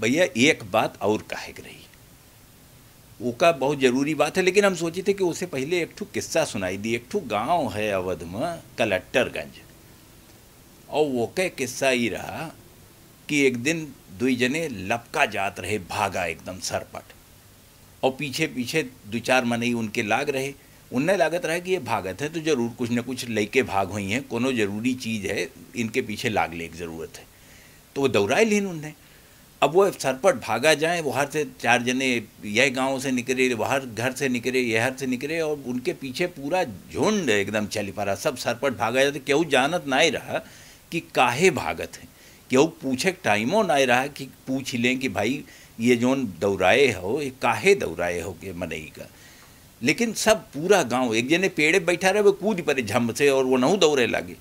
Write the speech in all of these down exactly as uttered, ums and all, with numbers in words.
भैया, एक बात और कहे के रही, ओका बहुत जरूरी बात है, लेकिन हम सोचे थे कि उससे पहले एक ठो किस्सा सुनाई दी। एक ठो गांव है अवध में, कलट्टरगंज, और ओके किस्सा ई रहा कि एक दिन दुई जने लपका जात रहे, भागा एकदम सरपट, और पीछे पीछे दो चार मनई उनके लाग रहे। उन्हें लागत रहा कि ये भागत है तो जरूर कुछ न कुछ लइके भाग होइहैं, कोनो जरूरी चीज है, इनके पीछे लाग ले के जरूरत है। तो वो दौड़ाए लिहिन उन्हें। अब वो सरपट भागा जाए, वहर से चार जने यह गांव से निकरे, वहर घर से निकरे, यहर से निकरे, और उनके पीछे पूरा झुंड एकदम चली पड़ा। सब सरपट भागा जाते, केहू जानत नाहीं रहा कि काहे भागत है। केहू पूछे के टाइमो नाहीं रहा कि पूछ लें कि भाई, ये जौन दौड़ाए हो, ये काहे दौड़ाए हो के मनई का। लेकिन सब पूरा गांव, एक जने पेड़े बैठा रहे, वो कूद पड़े झम्म से और वो नहू दौड़े लागे।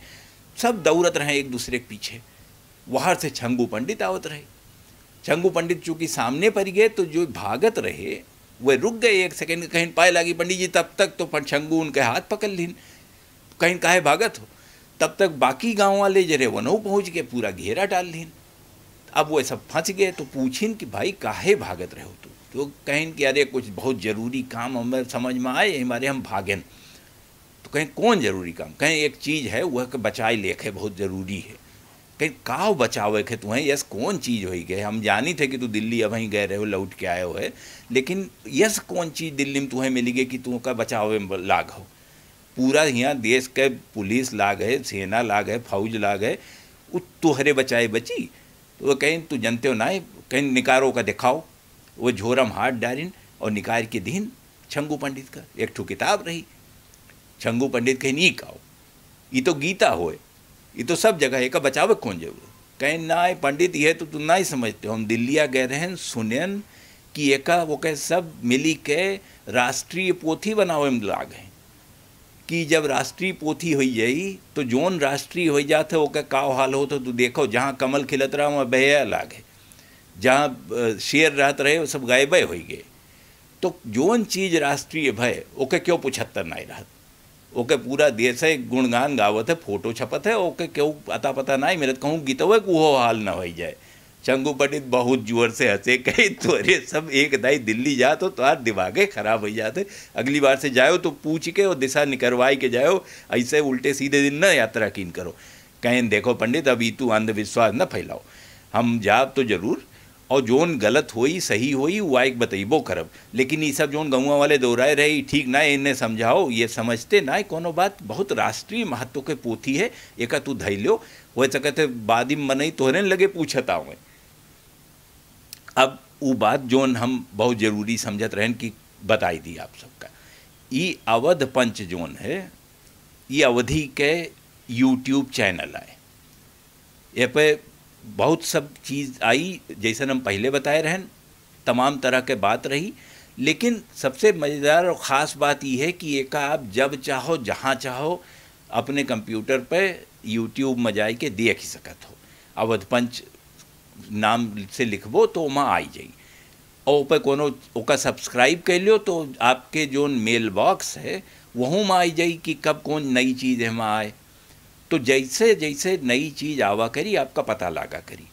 सब दौड़त रहे एक दूसरे के पीछे। वहर से छंगू पंडित आवत रहे। छंगू पंडित चूंकि सामने पड़ गए, तो जो भागत रहे, वे रुक गए एक सेकंड, कहिन पाए लागी पंडित जी। तब तक तो पं-, छंगू उनके हाथ पकड़ लिहिन, कहिन काहे भागत हो। तब तक बाकी गांव वाले जे रहे, वनहू पहुंच के पूरा घेरा डाल लिहिन। अब वे सब फंस गए, तो पूछिन कि भाई, काहे भागत रहे हो तू? तो कहिन कि अरे, कुछ बहुत जरूरी काम हमें समझ में आए, हमारे हम भागेन। तो कहिन कौन जरूरी काम? कहिन एक चीज है, वह के बचाए लेखे बहुत जरूरी है। कहिन काव बचावे के तुम्हें, यस कौन चीज होई गए? हम जानी थे कि तू दिल्ली अब वहीं गए रहे हो, लौट के आए हो है, लेकिन यस कौन चीज दिल्ली में तुम्हें मिली गई कि तू का बचावे में लाग हो? पूरा यहाँ देश के पुलिस लाग है, सेना लाग है, फौज लाग है, उ तोहरे बचाए बची? तो वो कहिन तू जनते हो ना, कहिन निकारो का दिखाओ। वो झोरा में हाथ डारिन और निकाल के दीन छंगू पंडित का। एक ठो किताब रही। छंगू पंडित कहिन ई काओ, ई तो गीता होए, ई तो सब जगह है, एका बचावे कौन जरूरत? कहिन नाहीं पंडित, ये तो तू नाहीं समझते हो, हम दिल्लिया गए रहन, सुनेन कि एका वो कहे सब मिली के राष्ट्रीय पोथी बनावे में लाग है। कि जब राष्ट्रीय पोथी होई जाई, तो जौन राष्ट्रीय होई जात है, ओके काव हाल होत है, तू देखो, जहाँ कमल खिलत रहा, वहाँ बहया लागे, जहाँ, अ, शेर रहत रहे, वो सब गायबे होई गए। तो जौन चीज राष्ट्रीय भय, ओके क्यों पुछत्तर नाहीं रहत? ओके पूरा देश है गुणगान गावत है, फोटो छपत है, ओके क्यों अता पता नाहीं मिलत, कहूँ गीतवे के उहो हाल न होई जाए। छंगू पंडित बहुत जोर से हंसे, कहे, "तोरे सब एक दाई दिल्ली जात हो, तोहार दिमागे खराब होई जात है। अगली बार से जायो तो पूछ के और दिशा निकरवाई के जायो, ऐसे उल्टे सीधे दिन न यात्रा कीन करो।" कहें, "देखो पंडित, अब ई तू अंधविश्वास न फैलाओ। हम जाब तो जरूर, और जौन गलत होई, सही होई, उ आइक बतइबो करब। लेकिन ई सब जौन गौवा वाले दोहराए रहे, ई ठीक ना है, इन्हें समझाओ, ये समझते ना है कोनो बात। बहुत राष्ट्रीय महत्व के पोथी है, एका तू धइ लो।" हो सकत है बाद में मनई तोहरे लगे पूछत आवे। अब उ बात जौन हम बहुत जरूरी समझत रहन कि बताई दी आप सबका। ई अवध पंच जौन है, ई अवधी के YouTube चैनल आए। ए पे बहुत सब चीज आई, जैसन हम पहले बताए रहन, तमाम तरह के बात रही, लेकिन सबसे मजेदार और खास बात ई है कि एका आप जब चाहो, जहाँ चाहो, अपने कंप्यूटर पे YouTube में जाए के देख ही सकत हो। अवध पंच नाम से लिखबो तो ओमा आई जाई। और ओपे कोनो ओका सब्सक्राइब कर लियो तो आपके जोन मेल बॉक्स है वहू में आई जाई कि कब कौन नई चीज है में आए। तो जैसे जैसे नई चीज आवा करी आपका पता लागा करी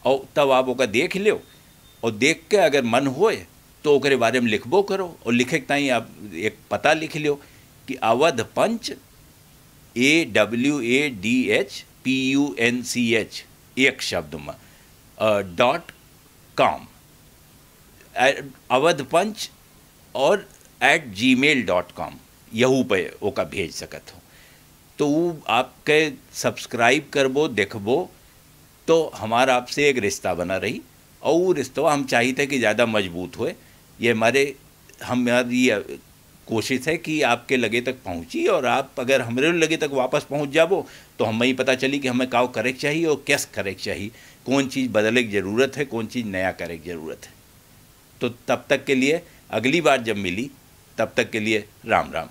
और तब आप ओका देख लियो और देख के अगर मन होए तो ओकरे बारे में लिखबो करो और लिखे के ताई आप एक पता लिख लियो कि अवध पंच, A W A D H P U N C H, एक शब्द में, अ, डॉट कॉम, अ, अवध पंच और एट जीमेल डॉट कॉम, यहू पे ओका भेज सकत हो। तो ऊ आपके सब्सक्राइब करबो, देखबो, तो हमारा आपसे एक रिश्ता बना रही और वो रिश्ता हम चाहिए थे कि ज़्यादा मजबूत होए। ये हमारे, हमारी ये कोशिश है कि आपके लगे तक पहुँची और आप अगर हमरे लगे तक वापस पहुँच जाबो तो हमें ही पता चली कि हमें काव करे के चाहिए और कैस करे के चाहिए, कौन चीज़ बदले की ज़रूरत है, कौन चीज़ नया करे की ज़रूरत है। तो तब तक के लिए, अगली बार जब मिली, तब तक के लिए राम राम।